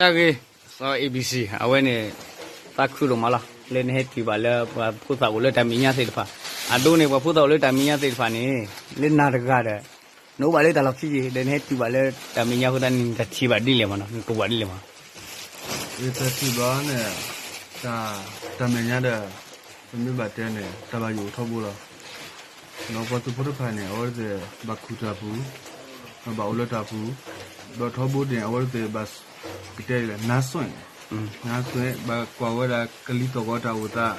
တၢ်ဂ့ၢ် စီၤ A B C အဝဲန့ၣ် သးခုဒိၣ်မးလီၤ. လၢနဟဲတုၤဘၣ်လၢပှၤဖိသၣ်အိၣ်လၢတၢ်မဲာ်ညါသ့ၣ်တဖၣ်, အဒိန့ၣ် ပှၤဖိသၣ်အိၣ်လၢတၢ်မဲာ်ညါသ့ၣ်တဖၣ်န့ၣ် လၢနၤတဂၤဒီး နအိၣ်ဘၣ်လၢတၢ်လီၢ်ခံက့ၤ ဒီးနဟဲတုၤဘၣ်လၢတၢ်မဲာ်ညါအဃိသတးန့ၣ် နတၢ်ထံၣ်ဘၣ်ဒ်လဲၣ်မးနီၤ, နကိးဘၣ်ဒ်လဲၣ်မး. ယတၢ်ထံၣ်ဘၣ်န့ၣ် တၢ် တၢ်မဲာ်ညါဒီး ပမ့ၢ်ဘၣ်တဲန့ၣ် တၢ်ဘၣ်ယိၣ်ထီဘိလီၤ. ဒီးပှၤသုးဖိတဖၣ်န့ၣ် အဝဲသ့ၣ်ဘၣ်ခူၣ်တၢ်ပူၤ, ဒီးဘၣ်အိၣ်လၢတၢ်ပူၤ, ဒီးထီဘိန့ၣ် အဝဲသ့ၣ်ဘၣ် ပကတဲဒ်လဲၣ် နါစွဲၣ်, နါစွဲၣ် ဘၣ်ကွၢ်ဝဲဒၣ်ကလံၤသီၣ်ဂီၤတၢ်အိၣ်သး,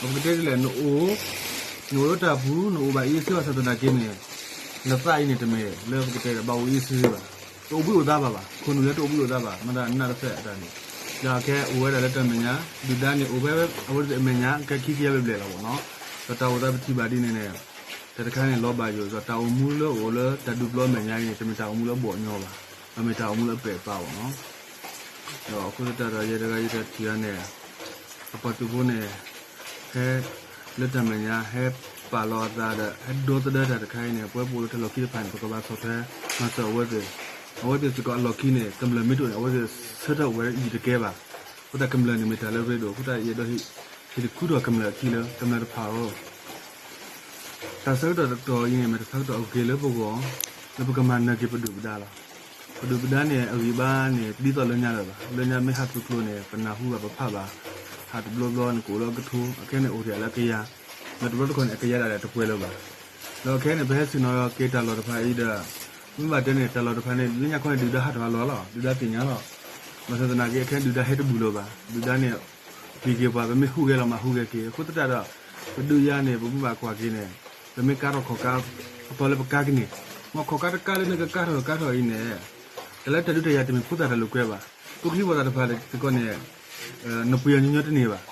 ဒီးပကတဲဒ်လဲၣ် နအိၣ် နအိၣ်လၢတၢ်ပူၤ နအိၣ်ဘၣ်အ့စ့ဘၣ်ဆၣ်သနာ်က့န့ၣ် နသးအံၤန့ၣ်တမ့ၢ်လၢပကတဲဒ်ဘၣ်အိၣ်အ့စ့ဘၣ်, တအိၣ်ဘှံးအိၣ်သါဘၣ်ဘၣ်, ခိၣ်နူာ်လၢတအိၣ်ဘှံးအိၣ်သါဘၣ်, မ့ၢ်ဒၣ်နးတဖျၢၣ်အတၢ်န့ၣ်, ဒီးအခဲအိၣ်ဝဲဒၣ်လၢတၢ်မဲာ်ညါ, ဒုၣ်ဒါန့ၣ် အိၣ်ဖဲအဝဲသ့ၣ်အမဲာ်ညါ ကဲခံကယၤဘျဲၣ်ဘျဲၣ်လီၤမးနီၤ. ဒီးတၢ်အိၣ်သးပထံၣ်ဘၣ်ဒ်န့ၣ်န့ၣ် တၢ်တခါန့ၣ်လီၤဘၣ်ယိၣ်, ဒီးတၢ်အိၣ်မူလၢအိၣ်လၢတၢ်ဒူပျီအမဲာ်ညါအံၤန့ၣ် တမ့ၢ်တၢ်အိၣ်မူလၢအဘီၣ်ညီဘၣ်, ဒီးမ့ၢ်တၢ်အိၣ်မူလၢအပဲာ်ပာ်မးနီၤ. ဒီးအဃိသတးဒီး ယဲတဂၤယတၢ်ထံၣ်အီၤန့ၣ် အပှၤသုးဖိန့ၣ် ဟဲ လၢတၢ်မဲာ်ညါ ဟဲပာ်လီၤအသးဒီး ဟဲဒီသဒၢတၢ်တခါအံၤန့ၣ် ပဝဲပအိၣ်လၢတၢ်လီၢ်ခံတဖၣ်န့ၣ် ပကဘၣ်ဆီၣ်ထွဲမၤစၢၤအဝဲသ့ၣ်, အဝဲသ့ၣ်စ့ၢ်ကီးအလီၢ်ခံန့ၣ် ကမျၢၢ်မ့ၢ်တအိၣ်န့ၣ် အဝဲသ့ၣ်ဆၢထၢၣ်ဝဲအံၤတကဲဘၣ်. အဃိသတးကမျၢၢ်န့ၣ်မ့ၢ်တၢ်လၢအရ့ဒိၣ်, အဃိသတးယအဲၣ်ဒိး ဟ့ၣ်တခူထီၣ်ကမျၢၢ်အခံလၢ ကမျၢၢ်တဖၣ်ဧၢ တၢ်ဆၢကတီၢ်တတီၤအံၤန့ၣ် မ့ၢ်တၢ်ဆၢကတီၢ်အဂ့ၤလၢပဂီၢ် လၢပကမၤနၢၤက့ၤပဒုၣ်ပဒါလီၤ. ပဒုၣ်ပဒါန့ၣ် အဂံၢ်ဘါန့ၣ် တဒ်သိးလၢညါလၢၤဘၣ်. လၢညါမ့ၢ်ဟးသုးကျိၤန့ၣ် ပနၢ်ဟူဘၣ်ပဖးဘၣ်, ဟးတဘျီဘျီန့ၣ် ကအိၣ်လၢအကထိ, အခဲန့ၣ်အိၣ်ထဲလၢအကယၤ, ဒီးတဘျီတခီၣ်န့ၣ် အကယၤဒၣ်လဲာ်တပှဲၤလၢၤဘၣ်. ဒီးအခဲန့ၣ် ပဟဲဆ့ၣ်နီၤက့ၤတၢ်လီၢ်တဖၣ်အံၤဒီး မ့ၢ်ဘၣ်တဲန့ၣ် တၢ်လီၢ်တဖၣ်န့ၣ် လၢညါခီန့ၣ် ဒုၣ်ဒါဟးထီၣ်ဟးလီၤလီၤ, ဒုၣ်ဒါသ့ၣ်ညါလီၤ. ဘၣ်ဆၣ်သနာ်က့ အခဲဒုၣ်ဒါဟဲတဘူၣ်လၢၤဘၣ်. ဒုၣ်ဒါန့ၣ် ပျံၤက့ၤပှၤ ပမ့ၢ်ဟူးဂဲၤလီၤ မၤဟူးဂဲၤက့ၤ. အဃိသတးဒီး ပဒုးယၤန့ၣ် ပမ့ၢ်ဘၣ်ကွၢ်က့ၤန့ၣ် ပမ့ၢ်ကါထီၣ်ခီၣ်ကါ အပီၢ်လၢပကါကန့ၣ်, မ်ခီၣ်ကါတကါလၢနကကါထီၣ်ကါထီၣ်အံၤန့ၣ် တၢ်လၢတၢ်ဒုးတၢ်ယၤ တမ့ၢ်ဖိသၣ်တၢ်လိာ်ကွဲဘၣ်. ကျိချံဝီၤသးတဖၣ်စ့ၢ်ကီးန့ၣ် နပှ့ၤအီၤညီညီတန့ၢ်ဘၣ်.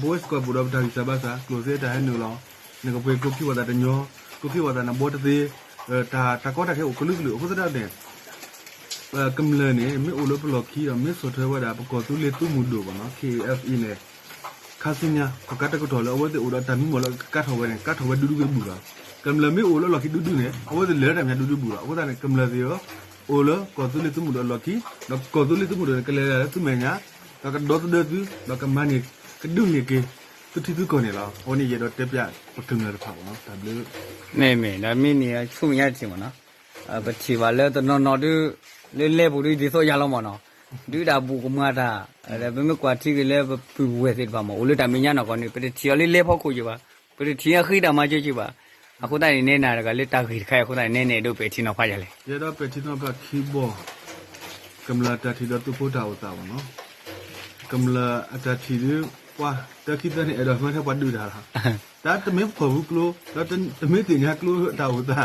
ပဝဲစ့ၢ်ကီးပအိၣ်ဒီးပတၢ်ဂံၢ်စၢ်ဘါစၢ် ကျိၣ်စ့တၢ်ဟဲနုာ်လီၤ, နကပှ့ၤကျိချံဝီၤသးတညီ, ကျိချံဝီၤသးနဘီတသ့, တၢ်ကီတၢ်ခဲအိၣ်ကလုာ်ကလုာ် အဃိသတးန့ၣ် ကမျၢၢ်န့ၣ် မ့ၢ်အိၣ်လၢပလီၢ်ခံဒီး မ့ၢ်ဆီၣ်ထွဲဝဲဒၣ် ပကီၢ်သူလ့ၤသုးမုၢ်ဒိၣ်မးနီၤ K A F အံၤန့ၣ် ခါဆူညါ ခီၣ်ကါတကတီၢ်လၢအဝဲသ့ၣ်အိၣ်ဒီးတၢ်မံမီၢ်လၢကကါထီၣ်ဝဲန့ၣ် ကါထီၣ်ဝဲဒူဒူကတဘူၣ်လီၤ. ကမျၢၢ်မ့ၢ်အိၣ်လၢအလီၢ်ခံဒူဒူန့ၣ် အဝဲသ့ၣ်လဲၤလၢတၢ်မဲာ်ညါဒူဒူဘူၣ်လီၤ. အဃိသတးန့ၣ် ကမျၢၢ်သ့ၣ်ဧၢ, အိၣ်လၢကီၢ်သူလ့ၤသုးမုၢ်ဒိၣ်အလီၢ်ခံ, ဒီးကီၢ်သူလ့ၤသုးမုၢ်ဒိၣ်န့ၣ် ကလဲၤလၢသုမဲာ်ညါ, ဒီးကဒီသဒၢသု, ဒီးကမၤန့ၢ် ကဒုးန့ၢ်က့ၤ သုထံသုကီၢ်န့ၣ်လီၤ. အဝဲန့ၣ်ယအဲၣ်ဒိးတဲပၠးပကမျၢၢ်တဖၣ်မးနီၤ တၢ်ဘျုး. မ့မ့ၢ်ဒီးမ့ၢ်န့ၣ် ဆူမဲာ်ညါတထံၣ်မးနီၤ, ပထံၣ်ဘၣ်လၢတနီၤနီၤဒုး လၢလဲပူၤဒုးဒ်သိးယၤလီၤမးနီၤ, ဒုးဒၣ်ဘူၣ်ကမၤတၢ်, ပမ့ၢ်ကွၢ်ထံက့ၤလၢပပုၢ်ပဝဲၢ်သ့ၣ်တဖၣ်မး အိၣ်လၢတၢ်မဲာ်ညါနီၢ်ကီၢ်န့ၣ် ပတထံၣ်အီၤလၢလဲဖီခိၣ်က့ၤဘၣ်, ပတထံၣ်အဃံတၢ်မၤစၢၤက့ၤဘၣ်. အဃိသတးန့ၣ် နဲနၤတဂၤလၢတၢ်ဂ့ၢ်တခါအံၤအဃိသတးန့ၣ် နဲနအဲၣ်ဒိးပဲာ်ထံနီၤဖးယၤလဲၣ်. ယအဲၣ်ဒိးပဲာ်ထံနီၤဖးခံဘီ ကမျၢၢ်အတၢ်ထံၣ်ဒီးသုးဖိတၢ်အိၣ်သးမးနီၤ, ကမျၢၢ်အတၢ်ထံၣ်ဒုး ပှၤတၢခံသၢန့ၣ် အဲၣ်ဒိးမၤထဲပှၤဒုးတၢ်လီၤ. တၢ်တမ့ၢ်ဖီၣ်ဘူးကျိ ဒီးတမ့ၢ်သ့ၣ်ညါကျိတၢ်အိၣ်သး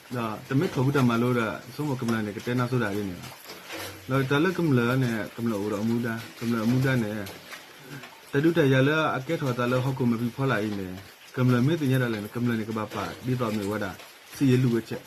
ဒီးတမ့ၢ်ဖီၣ်ဘူးတၢ်မၤလိဒီး ဆိကမိၣ်ကမျၢၢ်န့ၣ် ကတဲနါစိၤဒၣ်ဒ်န့ၣ်လီၤ. ဒီးတၢ်လၢကမျၢၢ်န့ၣ် ကမျၢၢ်အိၣ်ဒီးအမူဒါ, ကမျၢၢ်အမူဒါန့ၣ် တၢ်ဒုးတၢ်ယၤလၢအကဲထီၣ်အသးလၢဟီၣ်ခိၣ်မဲာ်ဖံးဖီလာ်အံၤန့ၣ် ကမျၢၢ်မ့ၢ်သ့ၣ်ညါဒၣ်လဲာ်န့ၣ် ကမျၢၢ်န့ၣ် ကဘၣ်ပာ်ဒ်သိးမ့ၢ်ဝဲဒၣ် စစ်ရေးလုပ်ရပ်ချက်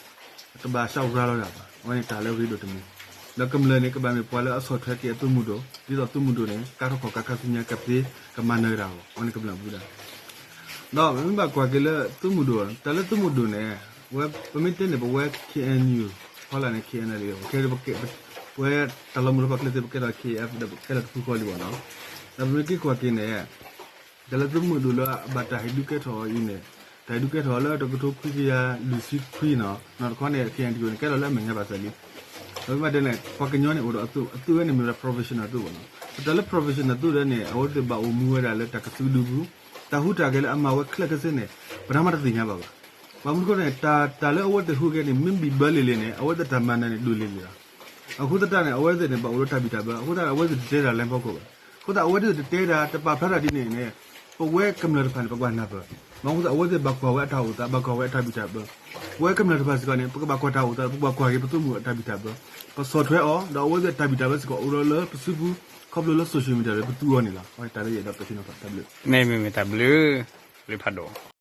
တဘၣ်ဆှးရၤလီၤဒၣ်ဘၣ်. အဝဲန့ၣ်တၢ်လၢအရ့ဒိၣ်တမံၤ, ဒီးကမျၢၢ်န့ၣ် ကဘၣ်မ့ၢ်ပှၤလၢအဆီၣ်ထွဲက့ၤအသုးမုၢ်ဒိၣ်, ဒ်သိးသုးမုၢ်ဒိၣ်န့ၣ် ကါထီၣ်ခီၣ်ကါခါဆူညါကသ့ ကမၤနၢၤက့ၤတၢ်အဂီၢ်, အဝဲန့ၣ်ကမျၢၢ်အမူဒါ ဒီးပမ့ၢ်ဘၣ်ကွၢ်က့ၤလၢသုးမုၢ်ဒိၣ်, တၢ်လၢသုးမုၢ်ဒိၣ်န့ၣ် ဝဲပမ့ၢ်တဲန့ၣ် ပဝဲ K N U ဖီလာ်န့ၣ် K N L A ခဲ ပဝဲတၢ်လီၤမုၢ်လီၤဖးကျဲသ့ၣ် ပကဲထီၣ် K F ဒီးပကဲထီၣ်တဖုဃီလံမးနီၤ. ဒီးပမ့ၢ်က့ၤကွၢ်က့ၤန့ၣ် တၢ်လၢသုးမုၢ်ဒိၣ်လၢအဘၣ်တၢ်ဟ့ၣ်ဒုးကဲထီၣ်အီၤအံၤန့ၣ် တၢ်ဟ့ၣ်ဒုးကဲထီၣ်အီၤလၢတကထိခွံကယၤလွံၢ်ဆံခွံနီၤ, နီၢ်တခီန့ၣ် K N D O န့ၣ် ကဲထီၣ်လၢအမဲာ်ညါဘၣ်စၢၤလံ. ဒီးပမ့ၢ်တဲန့ၣ် ပှၤကညီန့ၣ် အိၣ်ဒီးအသုး, အသုးဝဲန့ၣ်မ့ၢ်ဝဲဒၣ် professional သုးမးနီၤ. ပတၢ်လၢ professional သုးဒီးန့ၣ် အဝဲသ့ၣ်ဘၣ်အိၣ်မူဝဲဒၣ်လၢတၢ်ကသုးကဒုပူၤ, တၢ်ဟူးတၢ်ဂဲၤလၢအမၤဝဲခဲလၢာ်ခဲဆ့န့ၣ် ပနၢ်မးတသ့ၣ်ညါဘၣ်ဘၣ်. ဘၣ်မနုၤအဃိန့ၣ် တၢ်, တၢ်လၢအဝဲသ့ၣ်ဟူးဂဲၤန့ၣ် မ့ၢ်ဘံၣ်ဘၢလံၤလံၤန့ၣ် အဝဲသ့ၣ်တၢ်မၤနၢၤန့ၣ် ဒိၣ်လံၤလံၤလီၤ. အဃိသတးန့ၣ် အဝဲသ့ၣ်န့ၣ် ဘၣ်အိၣ်လၢတၢ်ဘံၣ်တၢ်ဘၢ, အဃိသတး အဝဲသ့ၣ်တတဲတၢ်လၢဖီခိၣ်ဘၣ်. အဃိသတး အဝဲသ့ၣ်တတဲတၢ် တပာ်ဖျါတၢ်ဒ်န့ၣ်န့ၣ် ပဝဲကမျၢၢ်တဖၣ်န့ၣ် ပကဘၣ်နၢ်ပၢၢ်, ဘၣ်မနုၤအဃိ အဝဲသ့ၣ်ဘၣ်ကွၢ်ဝဲအတၢ်အိၣ်သး, ဘၣ်ကွၢ်ဝဲအတၢ်ဘံၣ်တၢ်ဘၢ. ပဝဲကမျၢၢ်တဖၣ်စ့ၢ်ကီးန့ၣ် ပကဘၣ်ကွၢ်တၢ်အိၣ်သး, ပကဘၣ်ကွၢ်က့ၤပသုးမုၢ်အတၢ်ဘံၣ်တၢ်ဘၢ, ပဆီၣ်ထွဲအီၤ ဒီးအဝဲသ့ၣ်တၢ်ဘံၣ်တၢ်ဘၢစ့ၢ်ကီး အိၣ်ဒီးလၢပစုပူၤ ခီဖျိလၢ social media ဒီးပသူအီၤန့ၣ်လီၤ. အဝဲတၢ်လၢယအဲၣ်ဒိးပဲာ်ထံနီၤဖး တၢ်ဘျုး, မ့မ့ၢ်တၢ်ဘျုး, ဘျုးဖးဒိၣ်.